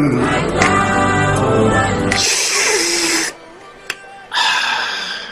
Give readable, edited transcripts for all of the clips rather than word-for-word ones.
dɔɔni.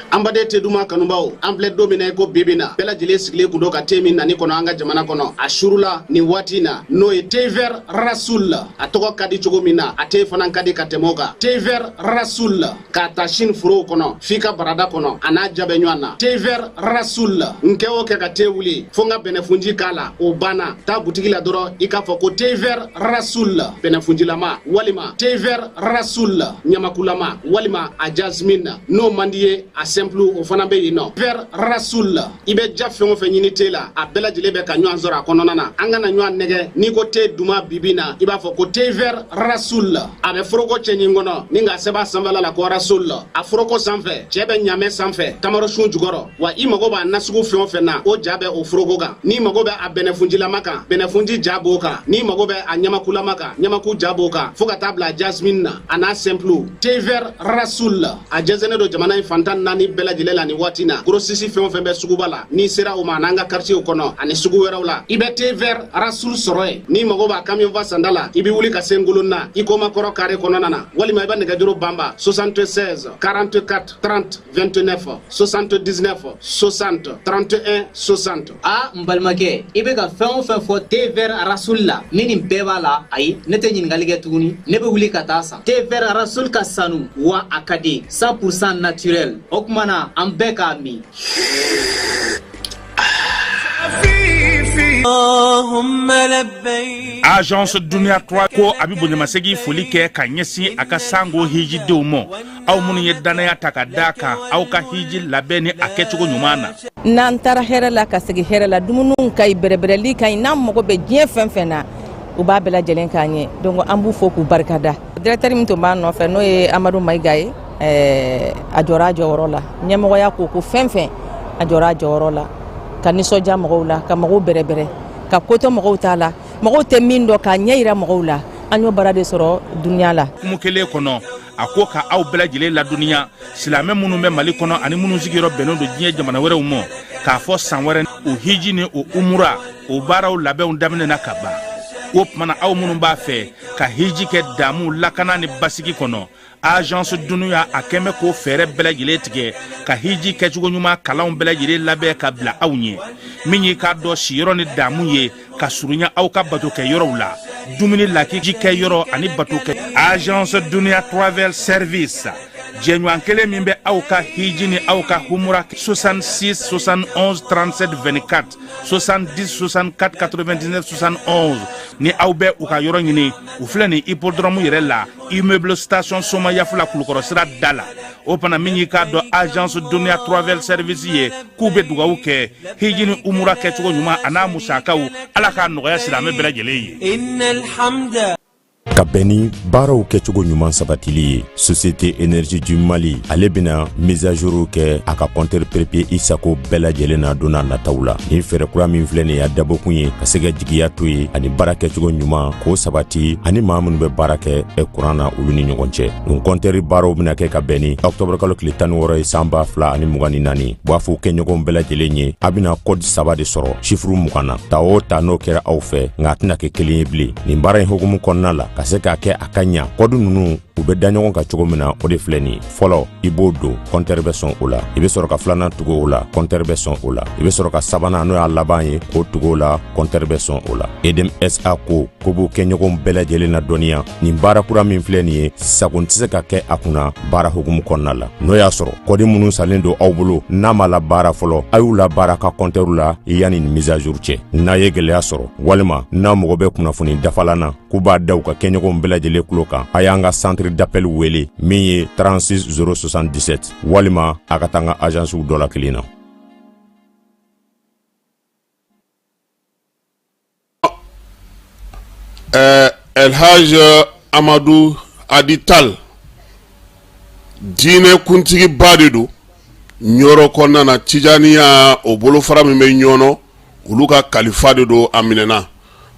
An baden te duman kanubaw, an filɛ don min na i ko bi bi na, bɛɛ lajɛlen sigilen kun don ka te min nani kɔnɔ an ka jamana kɔnɔ. A surula nin waati in na, n'o ye thé vert Rasoul. A tɔgɔ ka di cogo min na, a te fana ka di ka tɛmɛ o kan. Thé vert Rasoul, k'a ta Chine forow kɔnɔ f'i ka barada kɔnɔ, a n'a ja bɛ ɲɔgɔn na. Thé vert Rasoul, n kɛ o kɛ ka te wuli fo n ka bɛnɛfunji k'a la, o banna. Taa butigi la dɔrɔn, i k'a fɔ ko thé vert Rasoul bɛnɛfunjilama, walima thé vert Rasoul ɲamakulama, walima a jasmine. N'o man di ye, a simple, o fana bɛ yen nɔ. Vert Rasoul, i bɛ ja fɛn o fɛn ɲini te la, a bɛɛ lajɛlen bɛ ka ɲɔgɔn sɔrɔ a kɔnɔna na. An kana ɲɔgɔn nɛgɛ, n'i ko te duman bibi na, i b'a fɔ ko thé vert Rasoul. A bɛ foroko cɛɲi kɔnɔ ni k'a sɛbɛn a sanfɛla la ko Rasoul. A foroko sanfɛ, cɛ bɛ ɲamɛ sanfɛ, tamarosun jukɔrɔ. Wa i mago b'a nasugu fɛn o fɛn na, o ja bɛ o foroko kan. N'i mago bɛ a bɛnɛfunjilama kan, bɛnɛfunji ja b'o kan. N'i mago bɛ a ɲamakulama kan, ɲamaku ja b'o kan, fo ka taa bila jasmine na, a n'a simple. Thé vert Rasoul, a jɛnsɛnnen don jamana in fan 14 bɛɛ lajɛlen la nin waati na. Grossiste fɛn o fɛn bɛ suguba la, n'i sera o ma, an'an ka quartier kɔnɔ ani sugu wɛrɛw la, i bɛ thé vert Rasoul sɔrɔ yen. N'i mago b'a camion fa sanda la, i bɛ wuli ka se Ngolonna i komakɔrɔ carré kɔnɔna na, walima i bɛ nɛgɛjuru banba 76 44 30 29, 79 60 31 60. A n balimakɛ, i bɛ ka fɛn o fɛn fɔ thé vert Rasoul la, ni nin bɛɛ b'a la, ayi, ne tɛ ɲininkali kɛ tuguni, ne bɛ wuli ka taa san. Thé vert Rasoul ka sanu wa a ka di, 100% naturel. O tuma na an bɛɛ k'a min. Agence Dunia 3 ko a bɛ bonyamasegin foli kɛ ka ɲɛsin a ka sango hijidenw ma, aw minnu ye dannaya ta ka da kan aw ka hiji labɛn ni a kɛcogo ɲuman na. N'an taara hɛrɛ la ka segin hɛrɛ la, dumuniw ka ɲi, bɛrɛbɛrɛli ka ɲi. N'an mago bɛ diɲɛ fɛn fɛn na, u b'a bɛɛ lajɛlen k'an ye. Donc an b'u fo k'u barikada. Directeur min tun b'an nɔfɛ, n'o ye Amadu Mayiga ye, a jɔra a jɔyɔrɔ la. Ɲɛmɔgɔya ko ko fɛn fɛn, a jɔra a jɔyɔrɔ la ka nisɔndiya mɔgɔw la, ka mɔgɔw bɛrɛbɛrɛ, ka kotɔ mɔgɔw t'a la, mɔgɔw tɛ min dɔn, k'a ɲɛ yira mɔgɔw la. An y'o baara de sɔrɔ Dunia la. Hukumu kelen kɔnɔ, a ko ka aw bɛɛ lajɛlen ladɔnniya, silamɛ minnu bɛ Mali kɔnɔ ani minnu sigiyɔrɔ bɛnnen don diɲɛ jamana wɛrɛw ma, k'a fɔ san wɛrɛ o hiji ni o umura o baaraw labɛnw daminɛna ka ban. O tuma na, aw minnu b'a fɛ ka hiji kɛ damu, lakana ni basigi kɔnɔ, Agence Dunia a kɛn bɛ k'o fɛɛrɛ bɛɛ lajɛlen tigɛ ka hiji kɛcogo ɲuman kalanw bɛɛ lajɛlen labɛn ka bila aw ɲɛ. Min y'i k'a dɔn siyɔrɔ ni damu ye ka surunya aw ka bato kɛ yɔrɔw la, dumuni lakiji kɛ yɔrɔ ani bato kɛ. Agence Dunia Travel Service, jɛɲɔgɔn kelen min bɛ aw ka hiji ni aw ka humura. 66 71 37 24, 70 64 99 71. Ni aw bɛ u ka yɔrɔ ɲini, u filɛ nin hippodrome yɛrɛ la, immeuble station Somayafula, Kulukɔrɔ sira da la. O fana, min y'i k'a dɔn Agence Dunia Travel Service ye, k'u bɛ dugawu kɛ hiji ni umura kɛcogo ɲuman a n'a musakaw, Ala k'a nɔgɔya silamɛ bɛɛ lajɛlen ye. Ka bɛn ni baaraw kɛcogo ɲuman sabatili ye, Société Énergie du Mali ale bɛna mise à jour kɛ a ka compteur prépayé i sago bɛɛ lajɛlen na don n'a nataw la. Nin fɛɛrɛ kura min filɛ nin ye, a dabɔkun ye ka se ka jigiya to ye ani baara kɛcogo ɲuman k'o sabati ani maa minnu bɛ baara kɛ kuran na, olu ni ɲɔgɔn cɛ. Nin compteur baaraw bɛna kɛ ka bɛn ni octobre kalo tile 16 ye, san 2024. B'a fɔ kɛɲɔgɔnw bɛɛ lajɛlen ye, a bɛna code saba de sɔrɔ chiffre 20 na. Ta o ta, n'o kɛra aw fɛ, nka a tɛna kɛ kelen ye bilen. Nin baara in hukumu kɔnɔna la, ka se k'a kɛ a ka ɲa, code ninnu u bɛ da ɲɔgɔn kan cogo min na, o de filɛ nin ye. Fɔlɔ, i b'o don, compteur bɛ sɔn o la. I bɛ sɔrɔ ka filanan tugu o la, compteur bɛ sɔn o la. I bɛ sɔrɔ ka sabanan, n'o y'a laban ye, k'o tugu o la, compteur bɛ sɔn o la. EDM SA ko ko b'u kɛɲɔgɔnw bɛɛ lajɛlen na dɔnniya, nin baara kura min filɛ nin ye, sagon tɛ se ka kɛ a kunna baara hukumu kɔnɔna la. N'o y'a sɔrɔ code minnu salen don aw bolo, n'a ma labaara fɔlɔ, a y'u labaara ka compteur la yanni nin mise à jour cɛ. N'a ye gɛlɛya sɔrɔ walima n'a mago bɛ kunnafoni dafalan na, k'u b'a da u ka kɛɲɔgɔnw bɛɛ lajɛlen tulo kan, a y'an ka centre d'appel wele min ye 36 077, walima a ka taa an ka agencew dɔ la kelen na. Elhaj Amadu Hadi Tal, diinɛ kuntigiba de don Ɲɔrɔ kɔnɔna na. Tijaniya o bolofara min bɛ Ɲɔnɔ, olu ka kalifa de don. A minɛna,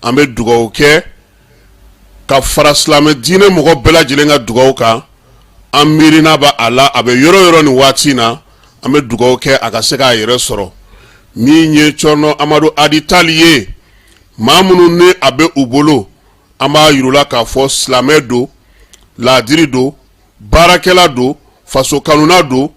an bɛ dugawu kɛ ka fara silamɛ diinɛ mɔgɔ bɛɛ lajɛlen ka dugawu kan. An miirina b'a a la, a bɛ yɔrɔ yɔrɔ nin waati in na, an bɛ dugawu kɛ a ka se k'a yɛrɛ sɔrɔ. Min ye Cɔrɔnɔ Amadu Hadi Tal ye, maa minnu ni a bɛ u bolo. An b'a yir'u la k'a fɔ silamɛ don, laadiri don, baarakɛla don, faso kanuna don,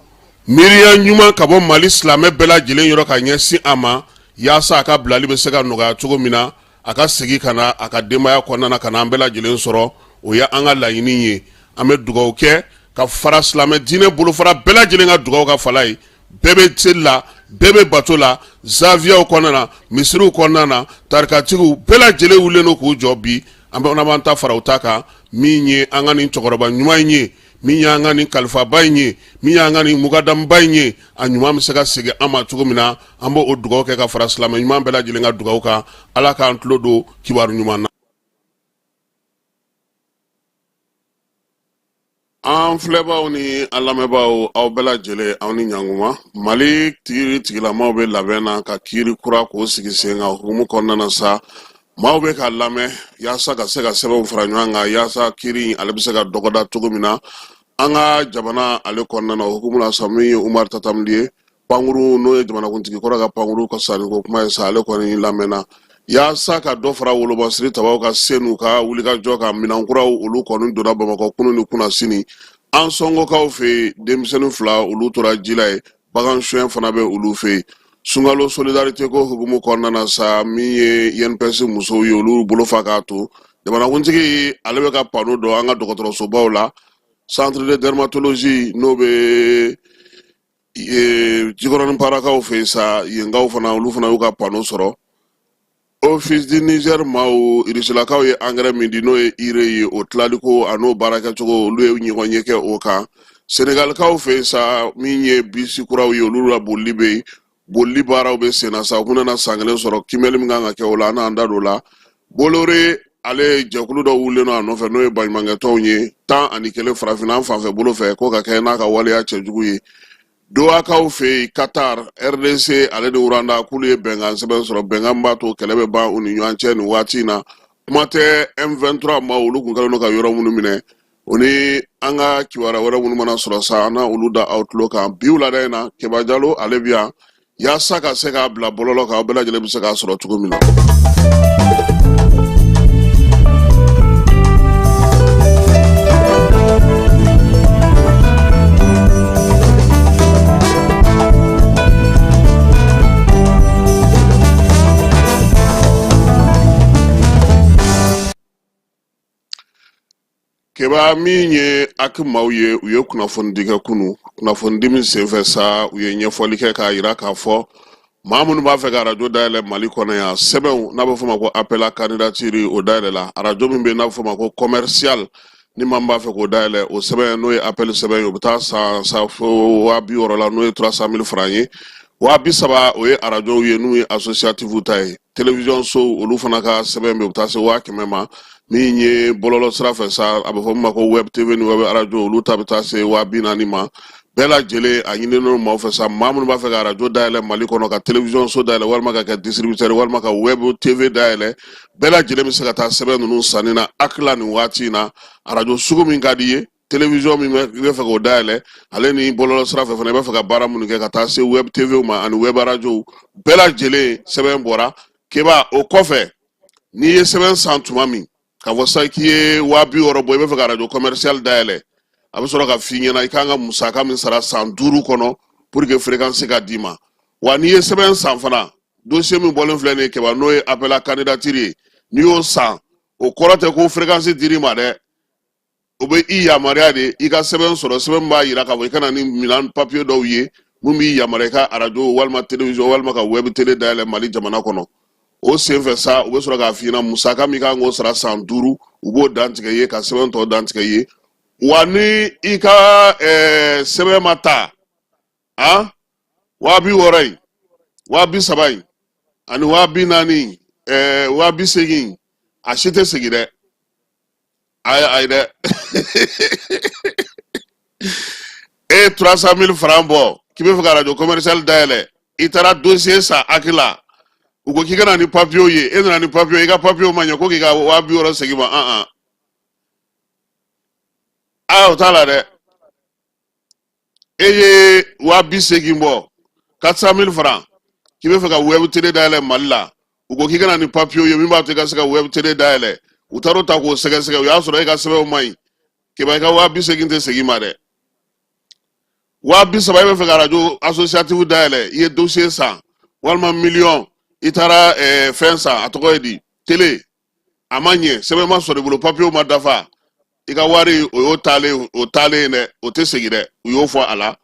miiriya ɲuman ka bɔ Mali silamɛ bɛɛ lajɛlen yɔrɔ ka ɲɛsin a ma, yaasa a ka bilali bɛ se ka nɔgɔya cogo min na, a ka segin ka na a ka denbaya kɔnɔna na ka na an bɛɛ lajɛlen sɔrɔ. O ye an ka laɲini ye. An bɛ dugawu kɛ ka fara silamɛ diinɛ bolofara bɛɛ lajɛlen ka dugawu ka fala ye. Bɛɛ bɛ seli la, bɛɛ bɛ bato la, zawiyaw kɔnɔna na, misiriw kɔnɔna na, tarikatigiw bɛɛ lajɛlen wulilen don k'u jɔ bi. An bɛ b'an ta fara u ta kan, min ye an ka nin cɛkɔrɔba ɲuman in ye, min y'an ka nin kalifaba in ye, min y'an ka nin mukadamuba in ye, a ɲuman bɛ se ka segin an ma cogo min na. An b'o dugawu kɛ ka fara silamɛ ɲuman bɛɛ lajɛlen ka dugawu kan. Ala k'an tulo don kibaru ɲuman na. An filɛbaaw ni an lamɛnbaaw, aw bɛɛ lajɛlen, aw ni ɲankuma. Mali kiiri tigilamaw bɛ labɛn na ka kiiri kura k'o sigi sen kan. Hukumu kɔnɔna na sa, maaw bɛ ka lamɛn yaasa ka se ka sɛbɛnw fara ɲɔgɔn kan, yaasa kiiri in ale bɛ se ka dɔgɔda cogo min na an ka jamana ale kɔnɔna na. O hukumu la sa, min ye Umaru Tatam Ly ye, pankuru n'o ye jamanakuntigi kɔrɔ ka pankuru ka sanni ko kuma ye sa, ale kɔni lamɛnna yaasa ka dɔ fara wolomasiri tabaw ka se n'u ka wulikajɔ kan. Minan kuraw olu kɔni donna Bamakɔ kunu ni kunasini. Ansɔngokaw fɛ yen, denmisɛnnin 2 olu tora ji la yen, bagan suɲɛ fana bɛ olu fɛ yen. Sunkalo solidarité ko hukumu kɔnɔna na sa, min ye INPS musow ye, olu bolo fa k'a to jamanakuntigi ale bɛ ka panneau don an ka dɔgɔtɔrɔsobaw la. Centre de dermatologie n'o bɛ Jikɔrɔni Parakaw fɛ yen sa, yenkaw fana, olu fana y'u ka panneau sɔrɔ. Office du Niger maaw, irisilakaw ye angɛrɛ min di, n'o ye ire ye, o tilaliko a n'o baarakɛcogo, olu ye ɲɔgɔn ye kɛ o kan. Senegalikaw fɛ yen sa, min ye bisi kuraw ye, olu la bolili bɛ yen, bolili baaraw bɛ senna sa. U kun nana san kelen sɔrɔ, kiimɛli min kan ka kɛ o la, an n'an da don o la. Bolore ale ye jɛkulu dɔ wulilen don a nɔfɛ, n'o ye baɲumankɛtɔnw ye 11 farafinna fanfɛ bolo fɛ, ko ka kɛ n'a ka waleya cɛjugu ye. Dohakaw fɛ yen, Qatar, RDC ale ni Rwanda, k'olu ye bɛnkan sɛbɛn sɔrɔ, bɛnkan b'a to kɛlɛ bɛ ban u ni ɲɔgɔn cɛ nin waati in na. Kuma tɛ M23 maaw, olu kun kɛlen don ka yɔrɔ minnu minɛ, o ni an ka kibaruya wɛrɛ minnu mana sɔrɔ sa, an na olu da aw tulo kan bi wulada in na. Keba Jalo ale bi yan yaasa ka se k'a bila bɔlɔlɔ kan, aw bɛɛ lajɛlen bɛ se k'a sɔrɔ cogo min na. Keba, min ye HAC maaw ye, u ye kunnafonidi kɛ kunu. Kunnafonidi min senfɛ sa, u ye ɲɛfɔli kɛ k'a yira k'a fɔ maa minnu b'a fɛ ka arajo dayɛlɛ Mali kɔnɔ yan, sɛbɛnw n'a bɛ fɔ ma ko appel à candidature, o dayɛlɛla. Arajo min bɛ n'a bɛ fɔ ma ko commercial, ni maa min b'a fɛ k'o dayɛlɛ, o sɛbɛn n'o ye appel sɛbɛn ye, o bɛ taa san sa fo 60 000 la, n'o ye 300 000 francs ye. 30 000, o ye arajow ye n'u ye associative ta ye. Télévision sow, olu fana ka sɛbɛn bɛ, u bɛ taa se 100 000 ma. Min ye bɔlɔlɔ sira fɛ sa, a bɛ fɔ min ma ko web tv ni web arajo, olu ta bɛ taa se 40 000 ma. Bɛɛ lajɛlen a ɲininen don maaw fɛ sa, maa minnu b'a fɛ ka arajo dayɛlɛ Mali kɔnɔ, ka télévision so dayɛlɛ, walima ka kɛ distributeur, walima ka web tv dayɛlɛ, bɛɛ lajɛlen bɛ se ka taa sɛbɛn ninnu sanni na HAC la nin waati in na. Arajo sugu min ka di i ye, télévision min i bɛ fɛ k'o dayɛlɛ, ale ni bɔlɔlɔ sira fɛ fana i bɛ fɛ ka baara minnu kɛ, ka taa se web tv ma ani web arajo, bɛɛ lajɛlen sɛbɛn bɔra. Keba, o kɔfɛ, n'i ye sɛbɛn san tuma min, k'a fɔ sa k'i ye 60 000 bɔ, i bɛ fɛ ka arajo commercial dayɛlɛ, a bɛ sɔrɔ ka f'i ɲɛna i kan ka musaka min sara san 5 kɔnɔ pour que fréquence ka d'i ma. Wa n'i ye sɛbɛn san fana, dossier min bɔlen filɛ nin ye Keba, n'o ye appel à candidature ye, n'i y'o san, o kɔrɔ tɛ ko fréquence dir'i ma dɛ. O bɛ i yamaruya de i ka sɛbɛn sɔrɔ, sɛbɛn min b'a yira k'a fɔ i ka na ni minɛn papiye dɔw ye mun b'i yamaruya i ka arajo walima télévision walima ka web télé dayɛlɛ Mali jamana kɔnɔ. O senfɛ sa, u bɛ sɔrɔ k'a f'i ɲɛna musaka min kan k'o sara san 5, u b'o dantigɛ i ye, ka sɛbɛn tɔ dantigɛ i ye. Wa ni i ka sɛbɛn ma ta, a 60 000 in, 30 000 in, ani 40 000 in, 80 000 in, a si tɛ segin dɛ. Ayi, ayi dɛ. E ye 300 000 francs bɔ k'i bɛ fɛ ka arajo commercial dayɛlɛ, i taara dossier san HAC la, u ko k'i ka na ni papiyew ye, e nana ni papiyew, i ka papiyew ma ɲɛ, ko k'i ka 60 000 segin ma. An an aa, o t'a la dɛ. E ye 80 000 bɔ, 400 000 francs, k'i bɛ fɛ ka web télé dayɛlɛ Mali la, u ko k'i ka na ni papiyew ye min b'a to i ka se ka web télé dayɛlɛ. U taar'o ta k'o sɛgɛsɛgɛ, u y'a sɔrɔ e ka sɛbɛnw man ɲi. Keba, i ka 30 000 tɛ segin ma dɛ. 30 000, e bɛ fɛ ka arajo associative dayɛlɛ, i ye dossier san, walima miliyɔn, i taara fɛn san, a tɔgɔ ye di, télé, a ma ɲɛ, sɛbɛn ma sɔrɔ i bolo, papiyew ma dafa, i ka wari o y'o taalen, o taalen dɛ, o tɛ segin dɛ. U y'o fɔ a la.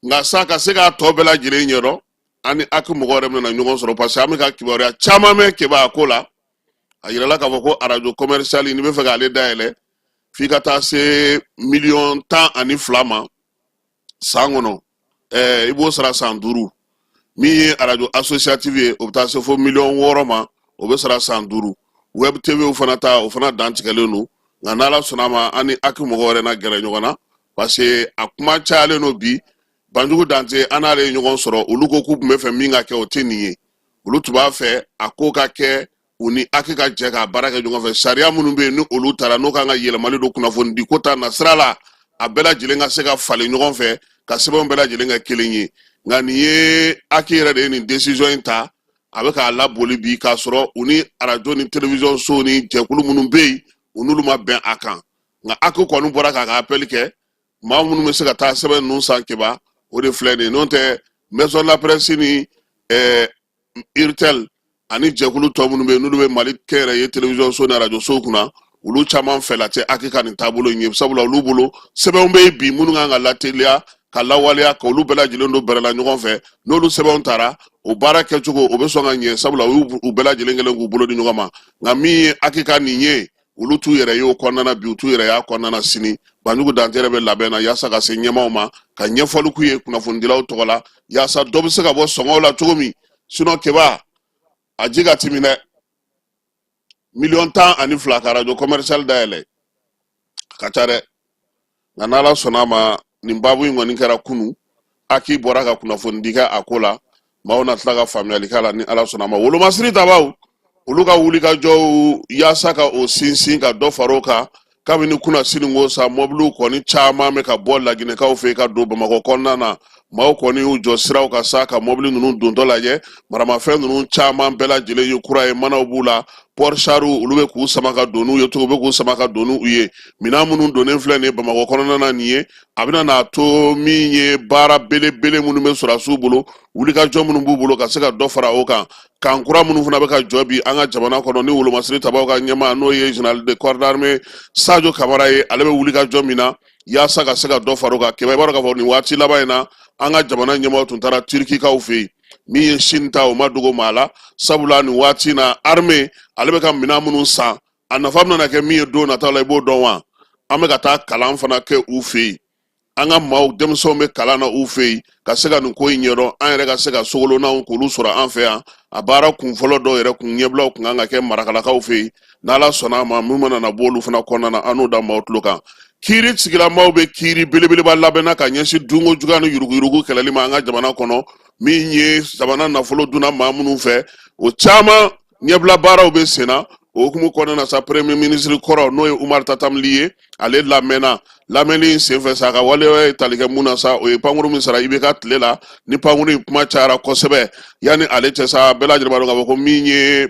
Nka sa, ka se k'a tɔ bɛɛ lajɛlen ɲɛdɔn, an ni HAC mɔgɔ yɛrɛ bɛna ɲɔgɔn sɔrɔ, parce que an bɛ ka kibaruya caman mɛn. Keba, a ko la, a yirala k'a fɔ ko arajo commercial, n'i bɛ fɛ k'ale dayɛlɛ, f'i ka taa se miliyɔn 12 ma san kɔnɔ. I b'o sara san 5. Min ye arajo associative ye, o bɛ taa se fo miliyɔn 6 ma, o bɛ sara san 5. Web TV fana ta, o fana dantigɛlen don. Nka n'Ala sɔnna a ma, an ni HAC mɔgɔ wɛrɛ na gɛrɛ ɲɔgɔn na, parce que a kuma cayalen don bi. Banjugu Dante, an n'ale ye ɲɔgɔn sɔrɔ. Olu ko k'u tun bɛ fɛ min ka kɛ, o tɛ nin ye. Olu tun b'a fɛ a ko ka kɛ u ni HAC ka jɛ k'a baara kɛ ɲɔgɔn fɛ. Sariya minnu bɛ yen, ni olu taara, n'o kan ka yɛlɛmali don kunnafonidi ko ta na sira la, a bɛɛ lajɛlen ka se ka falen ɲɔgɔn fɛ, ka sɛbɛnw bɛɛ lajɛlen kɛ kelen ye. Nka nin ye HAC yɛrɛ de ye nin décision in ta, a bɛ k'a laboli bi, k'a sɔrɔ u ni arajo ni télévision so ni jɛkulu minnu bɛ yen, u n'olu ma bɛn a kan. Nka HAC kɔni bɔra k'a ka appel kɛ. Maa minnu bɛ se ka taa sɛbɛn ninnu san, Keba, o de filɛ nin ye. N'o tɛ, Maison de la Presse ni URTEL ani jɛkulu tɔ minnu bɛ yen, n'olu bɛ Mali kɛnyɛrɛye télévision so ni arajo so kunna, olu caman fɛla tɛ HAC ka nin taabolo in ye, sabula olu bolo sɛbɛnw bɛ yen bi minnu kan ka lateliya ka lawaleya, ka olu bɛɛ lajɛlen don bɛrɛ la ɲɔgɔn fɛ. N'olu sɛbɛnw taara, o baara kɛcogo o bɛ sɔn ka ɲɛ, sabula u y'u bɛɛ lajɛlen kɛlen k'u bolo di ɲɔgɔn ma. Nka min ye HAC ka nin ye, olu t'u yɛrɛ ye o kɔnɔna na bi, u t'u yɛrɛ y'a kɔnɔna na sini. Banjugu Dante yɛrɛ bɛ labɛn na yaasa ka se ɲɛmaaw ma ka ɲɛfɔli k'u ye kunnafonidilaw tɔgɔ la, yaasa dɔ bɛ se ka bɔ sɔngɔw la cogo min. Sinon Keba, a ji ka timi dɛ. Miliyɔn 12 ka arajo commercial dayɛlɛ, a ka ca dɛ. Nka n'Ala sɔnna a ma, nin baabu in kɔni kɛra kunu, HAC bɔra ka kunnafonidi kɛ a ko la, maaw na tila ka faamuyali k'a la ni Ala sɔnna a ma. Wolomasiri tabaw, olu ka wulikajɔw yaasa ka o sinsin, ka dɔ fara o kan, kabini kunna sininko sa, mɔbiliw kɔni caman bɛ ka bɔ Laginɛkaw fɛ ka don Bamakɔ kɔnɔna na. Maaw kɔni y'u jɔ siraw kan sa ka mɔbili ninnu dontɔ lajɛ. Maramafɛn ninnu caman bɛɛ lajɛlen ye kura ye, manaw b'u la, porte-chariw, olu bɛ k'u sama ka don n'u ye cogo, bɛ k'u sama ka don n'u ye. Minɛn minnu donnen filɛ nin ye Bamakɔ kɔnɔna na nin ye, a bɛna n'a to min ye, baara belebele minnu bɛ sɔrɔdasiw bolo, wulikajɔ minnu b'u bolo, ka se ka dɔ fara o kan. Kan kura minnu fana bɛ ka jɔ bi an ka jamana kɔnɔ, ni wolomasiri tabaw ka ɲɛmaa, n'o ye général de corps d'armée Sadio Kamara ye, ale bɛ wulikajɔ min na yaasa ka se ka dɔ fara o kan. Keba, i b'a dɔn k'a fɔ nin waati laban in na, an ka jamana ɲɛmaaw tun taara Turikikaw fɛ yen. Min ye Chine ta, o ma dogo maa la, sabula nin waati in na, armée ale bɛ ka minɛn minnu san, a nafa bɛna kɛ min ye don nataw la, i b'o dɔn wa? An bɛ ka taa kalan fana kɛ u fɛ yen. An ka maaw, denmisɛnw bɛ kalan na u fɛ yen ka se ka nin ko in ɲɛdɔn, an yɛrɛ ka se ka sogolonnaw k'olu sɔrɔ an fɛ yan. A baara kun fɔlɔ dɔw yɛrɛ kun ɲɛbilaw kun kan ka kɛ Marakalakaw fɛ yen. N'Ala sɔnna a ma, min mana na bɔ olu fana kɔnɔna na, an n'o da maaw tulo kan. Kiiri tigilamaaw bɛ kiiri belebeleba labɛnna ka ɲɛsin dunko juguya ni yuruguyurugu kɛlɛli ma an ka jamana kɔnɔ. Min ye jamana nafolo dunna maa minnu fɛ, o caman ɲɛbila baaraw bɛ senna. O hukumu kɔnɔna na sa, premier ministre kɔrɔ, n'o ye Umaru Tatam Ly ye, ale lamɛnna. Lamɛnni in senfɛ sa, a ka waleya ye tali kɛ mun na sa? O ye pankuru min sara IBK tile la, ni pankuru in kuma cayara kosɛbɛ. Yanni ale cɛ sa, bɛɛ lajɛlen b'a dɔn k'a fɔ ko min ye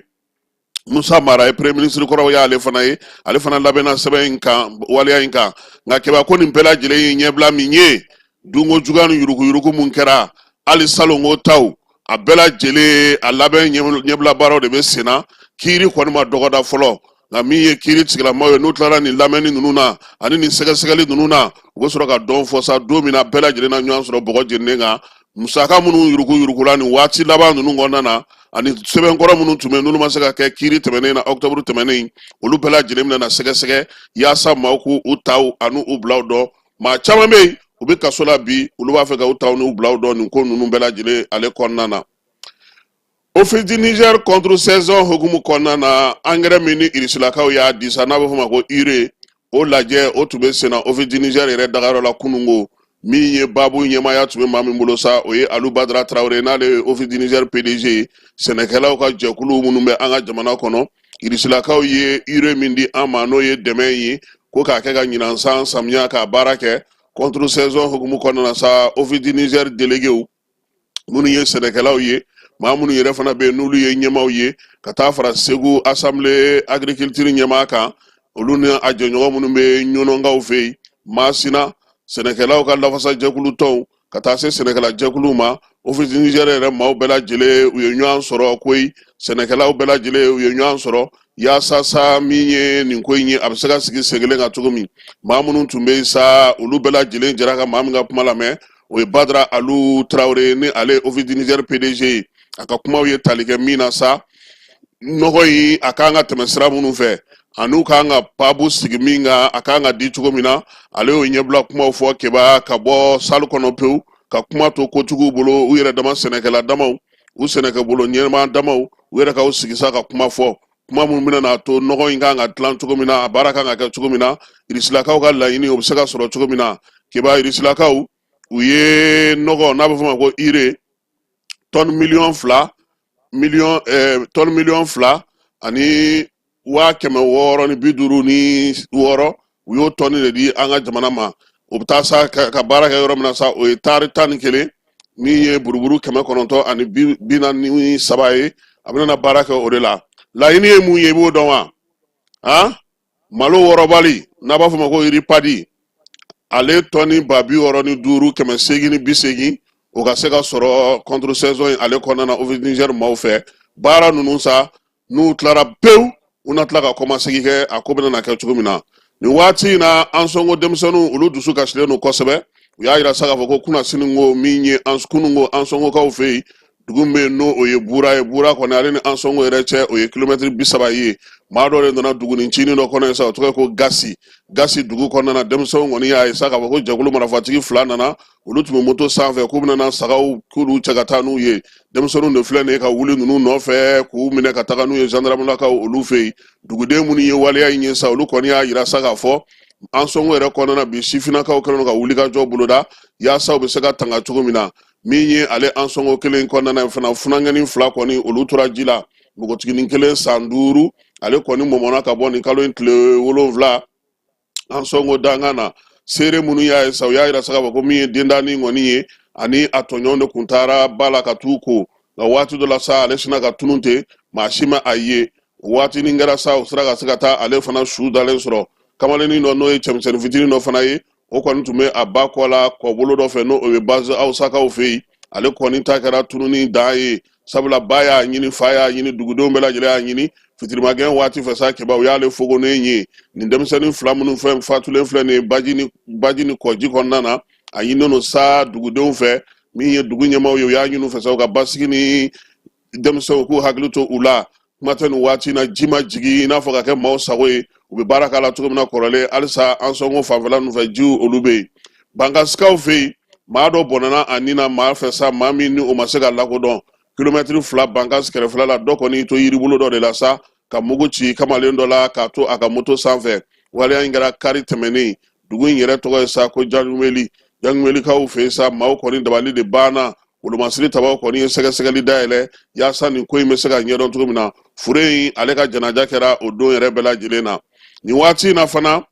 Musa Mara ye, premier ministre kɔrɔ y'ale fana ye, ale fana labɛnna sɛbɛn in kan, waleya in kan. Nka Keba, ko nin bɛɛ lajɛlen ye ɲɛbila min ye, dunko juguya ni yuruguyurugu mun kɛra hali salonko taw, a bɛɛ lajɛlen a labɛn ɲɛbila baaraw de bɛ senna. Kiiri kɔni ma dɔgɔda fɔlɔ. Nka min ye kiiri tigilamaw ye, n'u tilara nin lamɛnni ninnu na ani nin sɛgɛsɛgɛli ninnu na, u bɛ sɔrɔ ka dɔn fɔ sa don min na bɛɛ lajɛlen na ɲɔgɔn sɔrɔ bɔgɔ jeninen kan. Musaka minnu yuruguyurugula nin waati laban ninnu kɔnɔna na, ani sɛbɛnkɔrɔ minnu tun bɛ, n'olu ma se ka kɛ kiiri tɛmɛnen na, octobre tɛmɛnen, olu bɛɛ lajɛlen bɛna na sɛgɛsɛgɛ yaasa maaw k'u taw ani u bilaw dɔn. Maa caman bɛ yen, u bɛ kaso la bi, olu b'a fɛ ka u taw n'u bilaw dɔn nin ko ninnu bɛɛ lajɛlen ale kɔnɔna na. Office du Niger contre saison hukumu kɔnɔna na, angɛrɛ min ni irisilakaw y'a di sa, n'a bɛ f'o ma ko urée, o lajɛ o tun bɛ senna Office du Niger yɛrɛ dagayɔrɔ la kununko. Min ye baabu ɲɛmaaya tun bɛ maa min bolo sa, o ye Alu Badara Tarawele, n'ale ye Office du Niger PDG ye. Sɛnɛkɛlaw ka jɛkulu minnu bɛ an ka jamana kɔnɔ, irisilakaw ye urée min di an ma, n'o ye dɛmɛ ye ko k'a kɛ ka ɲinan san samiya k'a baara kɛ contre saison hukumu kɔnɔna na sa, Office du Niger déléguéw minnu ye sɛnɛkɛlaw ye, Maa minnu yɛrɛ fana bɛ yen n'olu ye ɲɛmaaw ye ka taa fara Segu assemblée agriculture ɲɛmaa kan, olu ni a jɛɲɔgɔn minnu bɛ Ɲɔnɔnkaw fɛ yen, Masina sɛnɛkɛlaw ka lafasajɛkulu tɔnw, ka taa se sɛnɛkɛla jɛkuluw ma, Office du Niger yɛrɛ maaw bɛɛ lajɛlen, u ye ɲɔgɔn sɔrɔ koyi. Sɛnɛkɛlaw bɛɛ lajɛlen, u ye ɲɔgɔn sɔrɔ yaasa sa min ye nin ko in ye, a bɛ se ka sigi sen kelen kan cogo min. Maa minnu tun bɛ yen sa, olu bɛɛ lajɛlen jɛra ka maa min ka kuma lamɛn, o ye Badara Alu Tarawele, ni ale ye Office du Niger PDG ye. A ka kumaw ye tali kɛ min na sa, nɔgɔ in a kan ka tɛmɛ sira minnu fɛ ani u kan ka pabu sigi min kan, a kan ka di cogo min na, ale y'o ɲɛbila kumaw fɔ Keba ka bɔ salle kɔnɔ pewu, ka kuma to kotigiw bolo, u yɛrɛ dama sɛnɛkɛla damaw, u sɛnɛkɛbolo ɲɛmaa damaw, u yɛrɛ ka u sigi sa ka kuma fɔ, kuma minnu bɛna n'a to nɔgɔ in kan ka dilan cogo min na, a baara kan ka kɛ cogo min na, irisilakaw ka laɲini o bɛ se ka sɔrɔ cogo min na. Keba, irisilakaw u ye nɔgɔ n'a bɛ fɔ o ma ko urée, tɔni miliyɔn 2, miliyɔn tɔni 2,656 miliyɔn, u y'o tɔni de di an ka jamana ma. O bɛ taa sa ka baara kɛ yɔrɔ min na sa, o ye taari 11, min ye buruburu 943 ye. A bɛna baara kɛ o de la. Laɲini ye mun ye, i b'o dɔn wa? Han, malo wɔrɔbali n'a b'a fɔ o ma ko riz paddy, ale tɔni 65,880, o ka se ka sɔrɔ contre saison in ale kɔnɔna na Office du Niger maaw fɛ. Baara ninnu sa, n'u tilara pewu, u na tila ka kɔmasegin kɛ a ko bɛna na kɛ cogo min na. Nin waati in na, Ansongo denmisɛnninw, olu dusu kasilen don kosɛbɛ. U y'a yira sa k'a fɔ ko kunasini ko min ye kunun ko Ansongokaw fɛ yen, dugu min bɛ yen n'o o ye Bura ye. Bura kɔni, ale ni Ansongo yɛrɛ cɛ, o ye kilomɛtiri 30 ye. Maa dɔ de nana dugunin cinin dɔ kɔnɔ yen sa, o tɔgɔ ye ko Gasi. Gasi dugu kɔnɔna na, denmisɛnw kɔni y'a ye sa k'a fɔ ko jɛkulu marifatigi fila nana. Olu tun bɛ moto sanfɛ k'u bɛna sagaw k'olu cɛ ka taa n'u ye. Denmisɛnninw de filɛ nin ye ka wuli ninnu nɔfɛ k'u minɛ ka taga n'u ye zandaramulakaw olu fɛ yen. Duguden minnu ye waleya in ye sa, olu kɔni y'a yira sa k'a fɔ Ansongo yɛrɛ kɔnɔna na bi, sifinnakaw kɛlen don ka wulikajɔ boloda yaasa u bɛ se ka tanga cogo min na. Min ye ale Ansongo kelen kɔnɔna na fana, funankɛnin fila kɔni, olu tora ji la. Npogotiginin kelen san 5, ale kɔni mɔmɔna ka bɔ nin kalo in tile 7 Ansongo dankan na. Seere minnu y'a ye sa, u y'a yira sa k'a fɔ ko min ye dendanin kɔni ye, ani a tɔɲɔgɔn de kun taara ba la ka t'u ko, nka waati dɔ la sa, ale sinna ka tunun ten, maa si ma a ye. O waatinin kɛra sa, u sera ka se ka taa ale fana su dalen sɔrɔ. Kamalennin dɔ, n'o ye cɛmisɛnnin fitinin dɔ fana ye, o kɔni tun bɛ a ba kɔ la kɔbolo dɔ fɛ, n'o ye base Awusakaw fɛ yen. Ale kɔni ta kɛra tununi dan ye, sabula ba y'a ɲini, fa y'a ɲini, dugudenw bɛɛ lajɛlen y'a ɲini. Fitirimagɛn waati fɛ sa, Keba, u y'ale fogonen ye. Nin denmisɛnnin fila minnu fɛn fatulen filɛ nin ye baji ni kɔji kɔnɔna na, a ɲininen don sa dugudenw fɛ, min ye dugu ɲɛmaaw ye, u y'a ɲini u fɛ sa u ka basigi ni denmisɛnw k'u hakili to u la. Kuma tɛ nin waati na, ji ma jigin i n'a fɔ ka kɛ maaw sago ye, u bɛ baara k'a la cogo min na kɔrɔlen. Halisa Ansongo fanfɛla ninnu fɛ, jiw olu bɛ yen. Bankasikaw fɛ yen, maa dɔ bɔnɛna a ni na maa fɛ sa, maa min ni o ma se ka lakodɔn. Kilomɛtiri 2 Bankasi kɛrɛfɛla la, dɔ kɔni to yiribolo dɔ de la sa ka mugu ci kamalen dɔ la k'a to a ka moto sanfɛ. Waleya in kɛra kari tɛmɛnen. Dugu in yɛrɛ tɔgɔ ye sa ko Jangumeli. Jangumelikaw fɛ yen sa, maaw kɔni dabali de banna. Wolomasiri tabaw kɔni ye sɛgɛsɛgɛli dayɛlɛ yaasa nin ko in bɛ se ka ɲɛdɔn cogo min na. Fure in, ale ka janaja kɛra o don yɛrɛ bɛɛ lajɛlen na. Nin waati in na fana,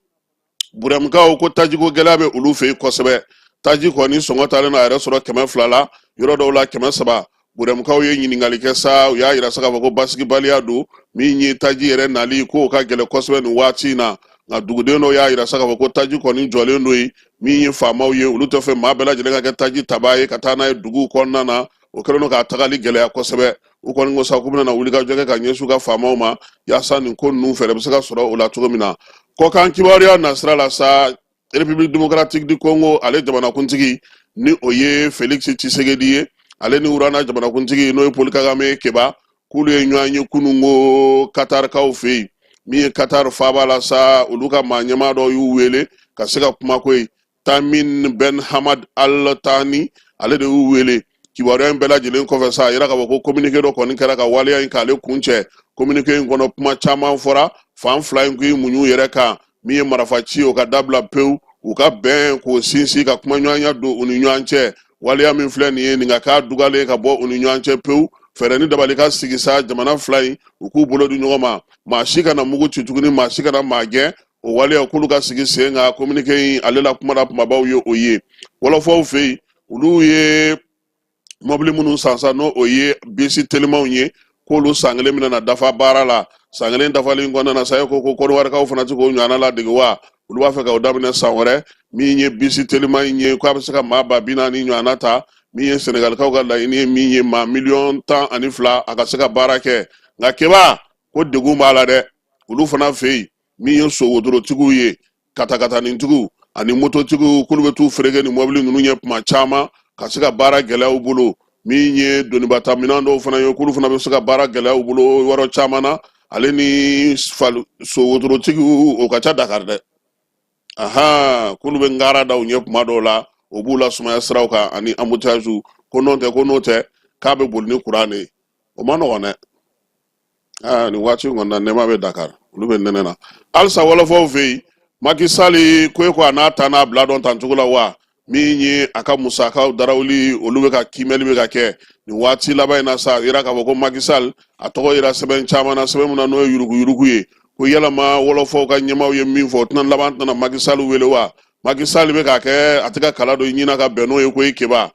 Burɛmukaw ko tajiko gɛlɛya bɛ olu fɛ yen kosɛbɛ. Taji kɔni sɔngɔ taalen don a yɛrɛ sɔrɔ 200 la, yɔrɔ dɔw la 300. Burɛmukaw ye ɲininkali kɛ sa, u y'a yira sa k'a fɔ ko basigibaliya don min ye taji yɛrɛ nali k'o ka gɛlɛn kosɛbɛ nin waati in na. Nka duguden dɔw y'a yira sa k'a fɔ ko taji kɔni jɔlen don yen. Min ye faamaw ye, olu tɛ fɛ maa bɛɛ lajɛlen ka kɛ taji tabaa ye ka taa n'a ye duguw kɔnɔna na. O kɛlen don k'a tagali gɛlɛya kosɛbɛ. U kɔni ko sa k'u bɛna wulikajɔ kɛ ka ɲɛsin u ka faamaw ma yaasa nin ko ninnu fɛɛrɛ bɛ se ka sɔrɔ o la cogo min na. Kɔkan kibaruya nasira la sa, République démocratique du Congo, ale jamanakuntigi ni o ye Félix Tshisekedi ye, ale ni Rwanda jamanakuntigi n'o ye Paul Kagame, Keba, k'olu ye ɲɔgɔn ye kununko Katarikaw fɛ yen. Min ye Qatar faaba la sa, olu ka maa ɲɛmaa dɔ y'u wele ka se ka kuma ko ye Tamim Ben Hamad Al Thani, ale de y'u wele. Kibaruya in bɛɛ lajɛlen kɔfɛ sa, a yira k'a fɔ ko communiqué dɔ kɔni kɛra ka waleya in k'ale kuncɛ. Communiqué in kɔnɔ, kuma caman fɔra. Fan fila in k'i muɲu yɛrɛ kan, min ye marifa ci, o ka dabila pewu, u ka bɛn k'o sinsin, ka kumaɲɔgɔnya don u ni ɲɔgɔn cɛ. Waleya min filɛ nin ye nin ka k'a dugalen ka bɔ u ni ɲɔgɔn cɛ pewu. Fɛɛrɛ ni dabali ka sigi sa, jamana fila in u k'u bolo di ɲɔgɔn ma, maa si kana mugu ci tuguni, maa si kana maa gɛn. O waleya k'olu ka sigi sen kan. Communiqué in ale la kuma la kumabaw ye o ye. Wɔlɔfɔw fɛ yen, olu ye Mɔbili minnu san sa, n'o o ye bisi telimanw ye, k'olu san kelen bɛna na dafa baara la. San kelen dafalen kɔnɔna na sa, e ko kɔdiwarikaw fana ti k'o ɲɔgɔnna ladege wa? Olu b'a fɛ ka o daminɛ san wɛrɛ. Min ye bisi teliman in ye, k'a bɛ se ka maa 40 000 ɲɔgɔnna ta. Min ye Senegalikaw ka laɲini ye, min ye maa 12 miliyɔn, a ka se ka baara kɛ. Nka Keba, ko degun b'a la dɛ, olu fana fɛ yen. Min ye sowotorotigiw ye, katakatanitigiw ani mototigiw, k'olu bɛ t'u fereke ni mɔbili ninnu ɲɛ kuma caman ka se ka baara gɛlɛya u bolo. Min ye donibata minɛn dɔw fana ye, k'olu fana bɛ se ka baara gɛlɛya u bolo yɔrɔ caman na. Ale ni sowotorotigiw, o ka ca Dakar dɛ. Ahan, k'olu bɛ ngara da u ɲɛ kuma dɔw la, o b'u lasumaya siraw kan ani embouteillage. Ko n'o tɛ, ko n'o tɛ k'a bɛ boli ni kuran de ye, o ma nɔgɔn dɛ. Aa, nin waati in kɔni na, nɛɛma bɛ Dakar, olu bɛ nɛnɛ na halisa. Wɔlɔfɔw fɛ yen, Macky Sall ko e ko a n'a ta n'a bila dɔn tan cogo la wa? Min ye a ka musakaw darawuli, olu bɛ ka kiimɛli bɛ ka kɛ nin waati laban in na sa. A yira k'a fɔ ko Macky Sall a tɔgɔ yira sɛbɛn caman na, sɛbɛn min na n'o ye yuruguyurugu ye. Ko yalama wɔlɔfɔw ka ɲɛmaaw ye min fɔ, o tɛna laban tɛna Macky Sall wele wa? Macky Sall bɛ k'a kɛ, a tɛ ka kala don i ɲin na ka bɛn n'o ye. Ko i Keba,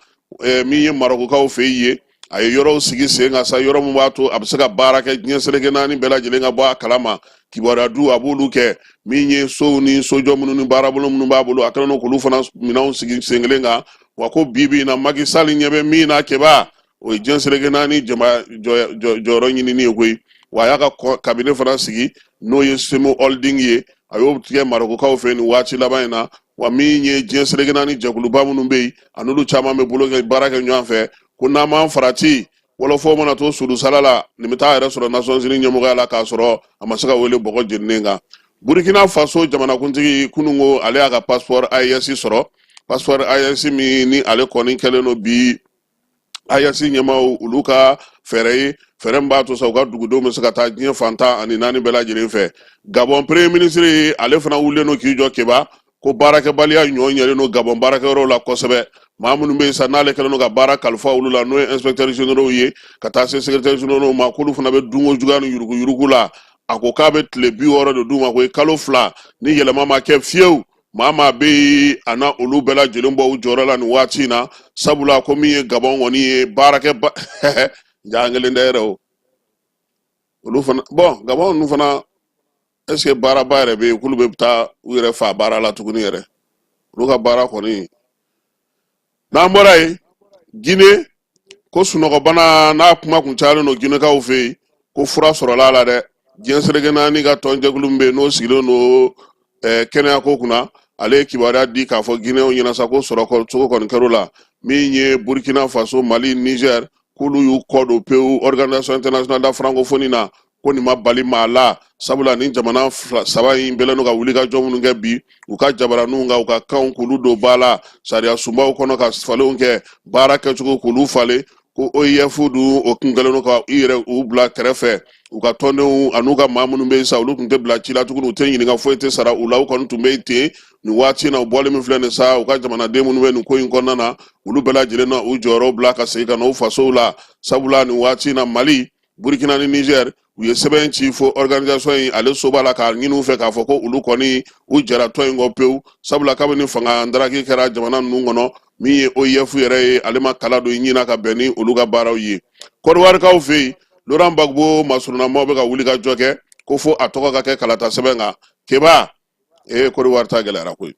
min ye Marɔkukaw fɛ yen ye, a ye yɔrɔw sigi sen kan sa, yɔrɔ min b'a to a bɛ se ka baara kɛ diɲɛ seleke naani bɛɛ lajɛlen ka bɔ a kalama. Kibaruya du, a b'olu kɛ. Min ye sow ni sojɔ minnu ni baarabolo minnu b'a bolo, a kɛlen don k'olu fana minɛnw sigi sen kelen kan wa. Ko bi bi in na, Macky Sall ɲɛ bɛ min na, Keba, o ye diɲɛ seleke naani jama jɔyɔrɔ ɲinini ye koyi. Wa a y'a ka cabinet fana sigi, n'o ye Semo Holding ye, a y'o tigɛ Marɔkukaw fɛ nin waati laban in na wa. Min ye diɲɛ seleke naani jɛkuluba minnu bɛ yen, a n'olu caman bɛ bolo kɛ baara kɛ ɲɔgɔn fɛ. Ko n'an m'an farati, wɔlɔfɔ mana to sudusala la, nin bɛ taa yɛrɛ sɔrɔ Nations Unies ɲɛmɔgɔya la k'a sɔrɔ a ma se ka wele bɔgɔ jeninen kan. Burkina Faso jamanakuntigi, kununko ale y'a ka passeport AES sɔrɔ, passeport AES min ni ale kɔni kɛlen don bi AES ɲɛmaaw olu ka fɛɛrɛ ye, fɛɛrɛ min b'a to sa u ka dugudenw bɛ se ka taa diɲɛ fan 14 bɛɛ lajɛlen fɛ. Gabon premier ministre, ale fana wulilen don k'i jɔ, Keba, ko baarakɛbaliya ɲɔ ɲɛlen don Gabon baarakɛyɔrɔw la kosɛbɛ. Maa minnu bɛ yen sa, n'ale kɛlen don ka baara kalifa olu la, n'o ye inspecteurs généraux ye ka taa se secrétaires généraux ma, k'olu fana bɛ dunko juguya ni yuruguyurugu la. A ko k'a bɛ tile 60 de d'u ma, ko ye kalo 2, ni yɛlɛma ma kɛ fiyewu, maa maa bɛ yen, a na olu bɛɛ lajɛlen bɔ u jɔyɔrɔ la nin waati in na. Sabula ko min ye Gabon kɔni ye, baarakɛ ba ja kelen tɛ yɛrɛ o, olu fana bɔn Gabon ninnu fana, est ce que baaraba yɛrɛ bɛ yen k'olu bɛ taa u yɛrɛ fa baara la tuguni yɛrɛ? Olu ka baara kɔni. N'an bɔra yen, Gine, ko sunɔgɔbana n'a kuma kun cayalen don Ginekaw fɛ yen, ko fura sɔrɔla a la dɛ. Diɲɛ seleke naani ka tɔnjɛkulu min bɛ yen, n'o sigilen don kɛnɛyako kunna, ale ye kibaruya di k'a fɔ Ginɛw ɲɛna sa ko sɔrɔ cogo kɔni kɛr'o la. Min ye Burkina Faso, Mali, Niger, k'olu y'u kɔ don pewu Organisation internationale de la francophonie na, ko nin ma bali maa la, sabula ni jamana saba in bɛlen don ka wulikajɔ minnu kɛ bi, u ka jabaraninw kan, u ka kanw k'olu don ba la, sariya sunbaw kɔnɔ ka falenw kɛ, baara kɛcogo k'olu falen. Ko OIF dun, o tun kɛlen don ka i yɛrɛ u bila kɛrɛfɛ, u ka tɔndenw an'u ka maa minnu bɛ yen sa, olu tun tɛ bila ci la tuguni, u tɛ ɲininka, foyi tɛ sara u la, u kɔni tun bɛ yen ten. Nin waati in na, u bɔlen min filɛ nin sa, u ka jamanaden minnu bɛ nin ko in kɔnɔna na, olu bɛɛ lajɛlen na u jɔyɔrɔ bila ka segin ka na u fasow la, sabula nin waati in na, Mali, Burkina ni Niger, u ye sɛbɛn ci fo organisation in ale soba la k'a ɲini u fɛ k'a fɔ ko olu kɔni u jɛra tɔn in kɔ pewu, sabula kabini fanga ndaraki kɛra jamana ninnu kɔnɔ, min ye OIF yɛrɛ ye, ale ma kala don i ɲin na ka bɛn ni olu ka baaraw ye. Kɔdiwarikaw fɛ yen, Laurent Gbagbo masurunnamaaw bɛ ka wuli ka jɔ kɛ ko fo a tɔgɔ ka kɛ kalata sɛbɛn kan. Keba, ee, Kɔdiwari ta gɛlɛyara koyi.